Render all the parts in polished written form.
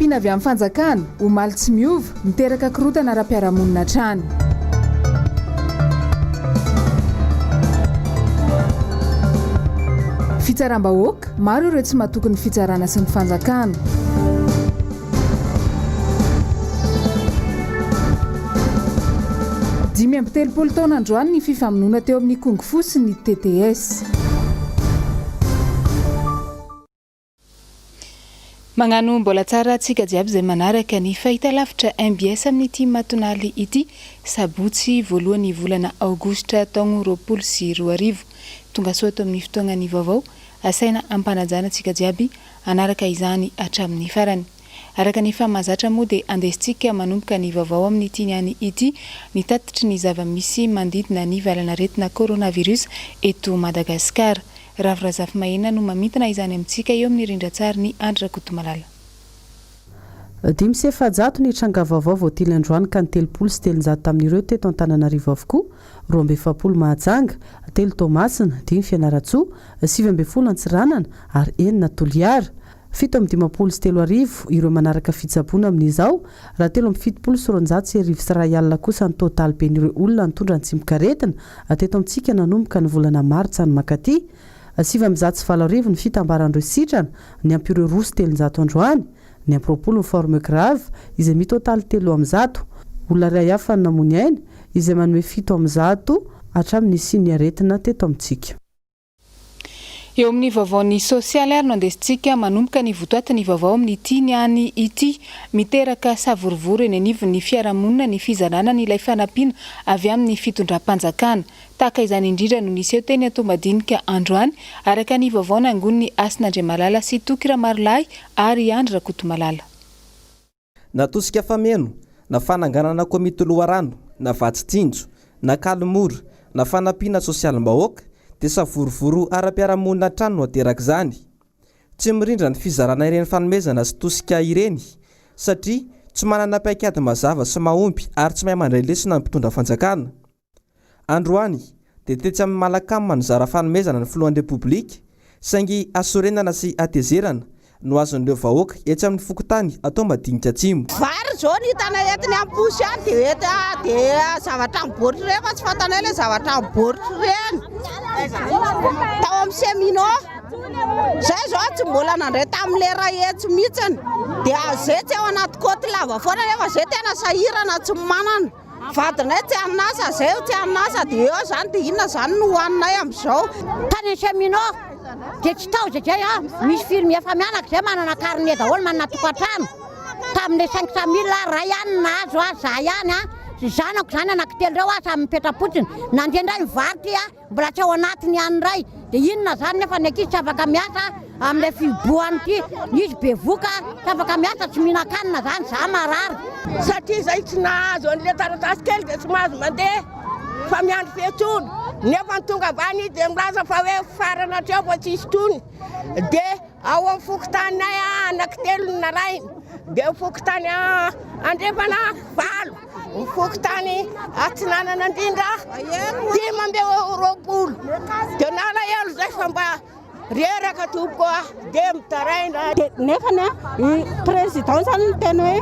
Fanampiana avy amin'ny fanjakana, omaly tsy miova, miteraka korontana ara-piarahamonina hatrany. Fitsaram-bahoaka, maro ireo tsy matoky ny fitsarana sy ny fanjakana. 35 taona androany ny fifamonoana teo amin'ny Kung Fu sy ny TTS. Magnano mbola tsara antsika jiaby izay manaraka ny fahitalavitra mbs amin'ity matonaly ity, sabotsy voalohan'ny volana aogositra taogno 2020. Tongasoa eto amin'ny fotoagnan'ny vaovao, asaina ampanajana antsika jiaby hanaraka izany hatramin'ny farany. Araka ny efa mahazatra moa dia andesintsika manomboka ny vaovao amin'ity niany ity ny tatitry ny zava-misy manodidina ny valanaretina coronavirus eto Madagasikara. Ravo Razafimahenina no mamintina izany amintsika eo amin'ny rindran-tsarin'i Andry Rakotomalala. 405 ny tranga vaovao voatily androany ka ny 330 tamin'ireo teto Antananarivo avokoa, 42 Mahajanga, telo Toamasina, dimy Fianarantsoa, 19 Antsiranana ary enina Toliara. 3057 ireo manaraka fitsaboana amin'izao, raha 1273 kosa ny totaliben'ireo olona nitondra ny tsimokaretina teto amintsika nanomboka ny volana martsa ny mankaty. 88 ny fitambaran'ireo sitrana, niampy ireo 302 androany, niampy 20 ny forme grave izay mitotaly 103. Olona iray hafa no namoy ny ainy, izay manome 107 hatramin'ny nisian'ny aretina teto amintsika. Eo amin'ny vaovaon'ny sosialy ary no andesintsika manomboka ny votoatin'ny vaovao amin'ity ny any ity. Miteraka savorovoro eny anivon'ny fiarahamonina ny fizarana an'ilay fanampiana avy amin'ny fitondram-panjakana. Tahaka izany indrindra no niseho teny Antohomadinika androany, araka ny vaovao nangonin'i Hasina Andriamalala sy Toky Ramarolahy ary Andry Rakotomalala. Na tosika fameno, na fananganana komity loharano, na vatsy tsinjo, na kaly mora, na fanampiana sosialim-bahoaka, dia savorovoro ara-piarahamonina hatrany no aterak'izany. Tsy mirindra ny fizarana ireny fanomezana sy tosika ireny, satria tsy manana paikady mazava sy mahomby ary tsy mahay mandray lesona ny mpitondra fanjakana. Androany dia tetsy amin'ny Malacam nizara fanomezana ny filohan'ny Repoblika, saingy hasorenana sy hatezerana no azon'ireo vahoaka etsy amin'ny fokontany atao Madinika Atsimo. Vary izao no hitanay entiny amin'ny posy any dia ety dia zavatra amin'ny baoritra ireny fa tsy fantanay ilay zavatra amin'ny baoritra ireny. Tao amin'ny Semino. Zay izao tsy mbola nandray tamin'ilay iray hetsy mihitsiny. Dia zay tsy ao anaty kaoty lava foana nefa zay tena sahirana tsy manana. Vadinay tsy an'asa, zay tsy an'asa dia eo zany dia inona zany no hohaninay amin'izao. Tany cheminot dia tsy tao zay a, misy firme efa mianaka zay manana carnet daholo manana tokantrano, tamin'le 500 mille a ray ihany no nahazo a, za ihany a, zanako zany anankitelo reo a samy mipetrapotsiny, nandeha ndray nivarotra i a. Mbola tsy ao anatiny ihany indray dia inona izany nefa ny ankizy tsy afaka miasa amin'ilay fihibohana ity, izy bevoka tsy afaka miasa tsy mihinan-kanina izany, za marary. Satria izay tsy nahazo an'ilay taratasy kely dia tsy mahazo mandeha fa miandry fiantsoana, nefa ny tonga avy any dia milaza fa hoe farany hatreo vao tsy hisy intsony dia Ao amin'ny fokontaninay anankitelo no narahina, dia ny fokontany andrefana valo, ny fokontany atsinanana indrindra 25. Dia nalahelo izay fa mba reraka tompoko a, dia mitaraina. Dia nefany a, i président zany niteny hoe,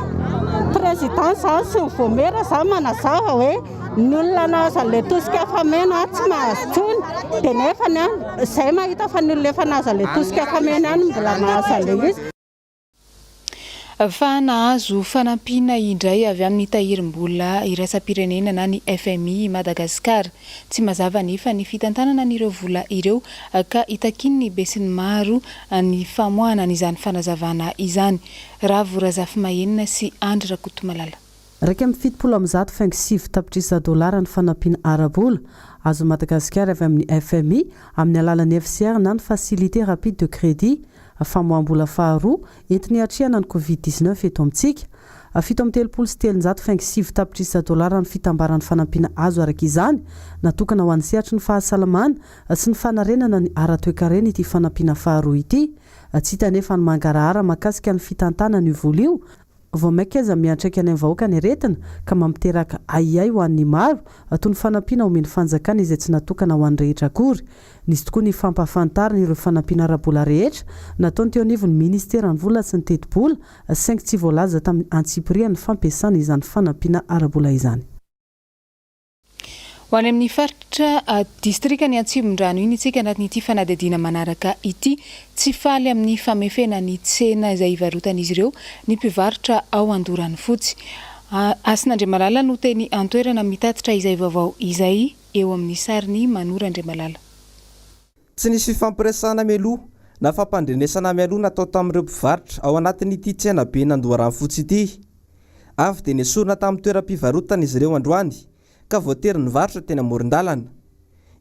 président zany sy ny voamera zany manazava hoe Ny olona nahazo an'ilay tosika fameno a tsy mahazo intsony dia nefany a izay mahita fa ny olona efa nahazo an'ilay tosika fameno ihany no mbola mahazo an'ilay izy. Fa nahazo fanampiana indray avy amin'ny tahirim-bola iraisam-pirenena na ny FMI i Madagasikara. Tsy mazava anefa ny fitantanana an'ireo vola ireo ka itakian'ny besinimaro ny famoahana an'izany fanazavana izany. Ravo Razafimahenina sy Andry Rakotomalala. 171 faingo sivy tapitrisa dolara ny fanampiana ara-bola azon'i Madagasikara avy amin'ny FMI amin'ny alalan'ny FCR na ny Facilité Rapide de Crédit, famoaham-bola faharoa entiny hiatrehana ny Covid 19 eto amintsika. 337 faingo sivy tapitrisa dolara ny fitambaran'ny fanampiana azo araka izany. Natokana ho an'ny sehatry ny fahasalamana sy ny fanarenana ny ara-toekarena ity fanampiana faharoa ity. Tsy hita anefa ny mangarahara mahakasika ny fitantanana io vola io. Vao mainka aza miantraika any amin'ny vahoaka ny aretina ka mampiteraka ahiahy ho an'ny maro, toy ny fanampiana omen'ny fanjakana izay tsy natokana ho an'ny rehetra akory. Nisy tokoa ny fampahafantarana ireo fanampiana ara-bola rehetra nataony teo anivon'ny ministeran'ny vola sy ny tetibola, saingy tsy voalaza tamin'ny antsipiriany ny fampiasana izany fanampiana ara-bola izany. Ho any amin'ny faritra distrikan'i Atsimondrano iny isika anatin'ity fanadihadiana manaraka ity. Tsy faly amin'ny famefena ny tsena izay ivarotan'izy ireo ny mpivarotra ao Andoranofotsy. Hasina Andriamalala no teny an-toerana mitatitra izay vaovao izay eo amin'ny sarin'i Manoro Andriamalala. Tsy nisy fifampiresahana mialoha na fampandrenesana mialoha natao tamin'ireo mpivarotra ao anatin'ity tsenaben'Andoharanofotsy ity. Avy dia nesorina tamin'ny toeram-pivarotana izy ireo androany ka voatery nivarotra teny amoron-dalana.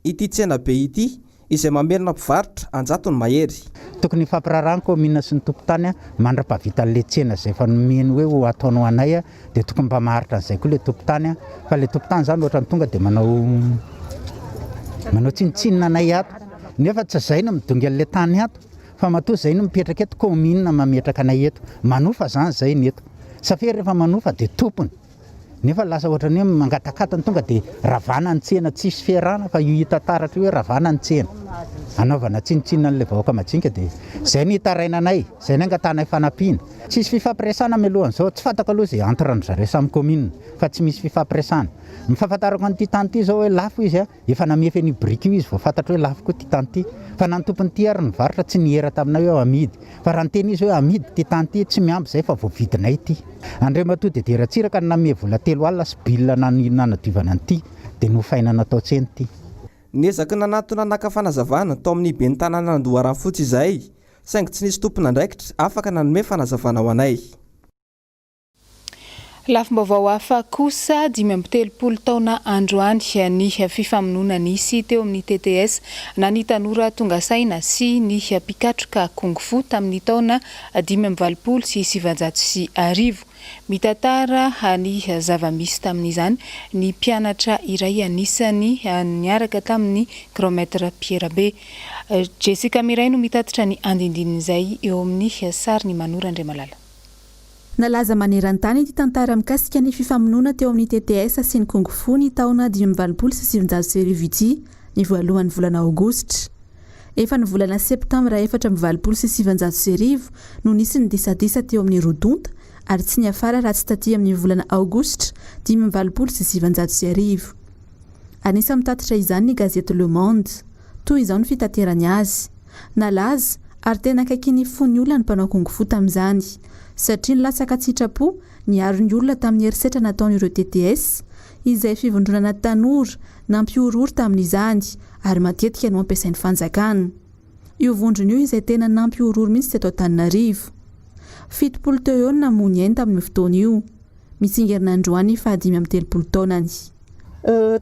Ity tsenabe ity izay mamelona mpivarotra an-jatony mahery. Tokony hifampiraharaha ny kaominina sy ny tompon-tany mandra-pahavitan'ilay tsena izay efa nomeny hoe ho ataony ho anay dia tokony mba maharitra an'izay koa ilay tompon-tany fa ilay tompon-tany izany ohatran'ny tonga dia manao manao tsinontsinona anay ato nefa tsy izay no midongy an'ilay tany ato fa matoa izay no mipetraka eto kaominina mametraka anay eto manofa izany izay ny eto safe rehefa manofa dia tompony Nefa lasa ohatran'ny hoe mangatakatana tonga dia ravana ny tsena, tsisy fiarahana fa io hita taratra io hoe ravana ny tsena. Anaovana tsinontsinona an'ilay vahoaka majinika dia izay no itarainanay, izay no angatahanay fanampiana. Tsisy fifampiresahana mialohan'izao, tsy fantako aloha izay entre an-dry zareo samy commune fa tsy misy fifampiresahana. Ny fahafantarako an'ity tany ity izao hoe lafo izy a, efa namefy an'io biriky io izy vao fantatro hoe lafo koa ity tany ity. Fa na ny tompon'ity ary nivarotra tsy niera taminay hoe amidy. Fa raha niteny izy hoe amidy ity tany ity, tsy mihambo izay fa voavidinay ity. Andriamatoa Didier Ratsiraka no nanome vola 30 sy bill nanadiovana an'ity, dia nofaina natao tsena ity. Niezaka nanatona naka fanazavana tao amin'ny ben'ny tanànan'Andoharanofotsy izahay, saingy tsy nisy tompon'andraikitra afaka nanome fanazavana ho anay. Lafim-baovao hafa kosa, 35 taona androany ny fifamonoana nisy teo amin'ny TTS na ny Tanora Tonga Saina sy ny mpikatroka Kung Fu tamin'ny taona 1985. Mitantara ny zava-misy tamin'izany ny mpianatra iray anisan'ny niaraka tamin'ny Grand Maître Pierre Be. Jessica Miray no mitatitra ny andindinin'izay eo amin'ny sarin'i Manoro Andriamalala. Nalaza maneran-tany ity tantara mikasika ny fifamonoana teo amin'ny TTS sy ny Kung Fu ny taona 1985 ity, ny voalohan'ny volana aogositra. Efa ny volana septambra 1984 no nisy ny disadisa teo amin'ny roa tonta ary tsy niafara raha tsy taty amin'ny volana aogositra 1985. Anisan'ny mitatitra izany ny gazety Le Monde. Toy izao ny fitaterany azy. Nalaza ary tena akaiky ny fon'ny olona ny mpanao kung fu tamin'izany. Satria nilatsaka an-tsitrapo niaro ny olona tamin'ny herisetra nataon'ireo TTS, izay fivondronana tanora nampihorohoro tamin'izany ary matetika no ampiasain'ny fanjakana. Io vondrona io izay tena nampihorohoro mihitsy teto Antananarivo. 70 teo eo no namoy ny ainy tamin'io fotoana io. Mitsingerina androany faha-35 taonany.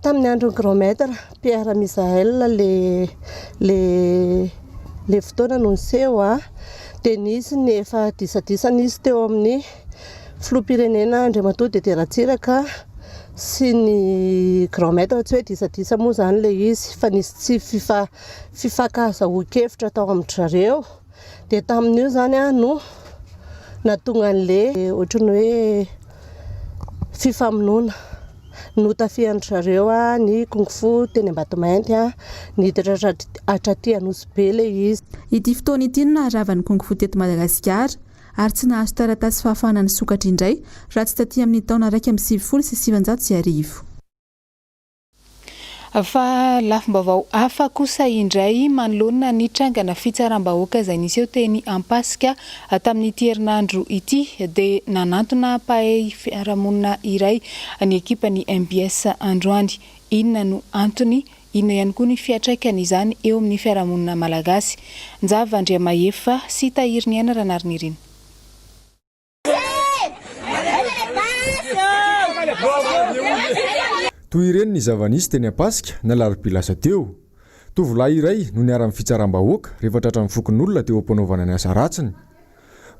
Tamin'ny andron'ny grand maître Pierre Misael le le le fotoana no niseho dia nisy ny efa disadisa nisy teo amin'ny filoham-pirenena Andriamatoa Didier Ratsiraka sy ny grand maître, tsy hoe disadisa moa izany ilay izy fa nisy tsy fifa- fifankahazahoan-kevitra tao amin-dry zareo. Dia tamin'io izany no nahatonga an'ilay ohatran'ny hoe fifamonoana. Notafihan-dry zareo ny Kung Fu teny Ambatomainty, niditra hatraty Anosibe ilay izy. Ity fotoana ity no naharava ny Kung Fu teto Madagasikara ary tsy nahazo taratasy fahafahana nisokatra indray raha tsy taty amin'ny taona 1991. Fa lafim-baovao hafa kosa indray manoloana ny trangana fitsaram-bahoaka izay niseho teny Ampasika tamin'ity herinandro ity dia nanantona mpahay fiarahamonina iray ny ekipan'ny mbs androany. Inona no antony? Inona ihany koa ny fiantraikan'izany eo amin'ny fiarahamonina malagasy? Njava Andriamahefa sy Tahiriniaina Ranarinirina. Toy ireny ny zava-nisy teny Ampasika ny alarobia lasa teo. Tovolahy iray no niharan'ny fitsaram-bahoaka rehefa tratran'ny fokonolona teo am-panaovana ny asa ratsiny.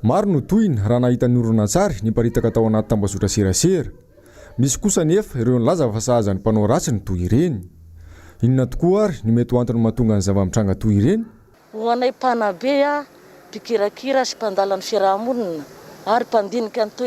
Maro no tohina raha nahita ny horonantsary niparitaka tao anaty tambazotra serasera. Misy kosa anefa ireo nilaza fa sahaza ny mpanao ratsy ny toy ireny. Inona tokoa ary no mety ho antony mahatonga ny zava-mitranga toy ireny? Ho anay mpanabe, mpikirakira sy mpandala ny fiaraha-monina ary mpandinika ny toe.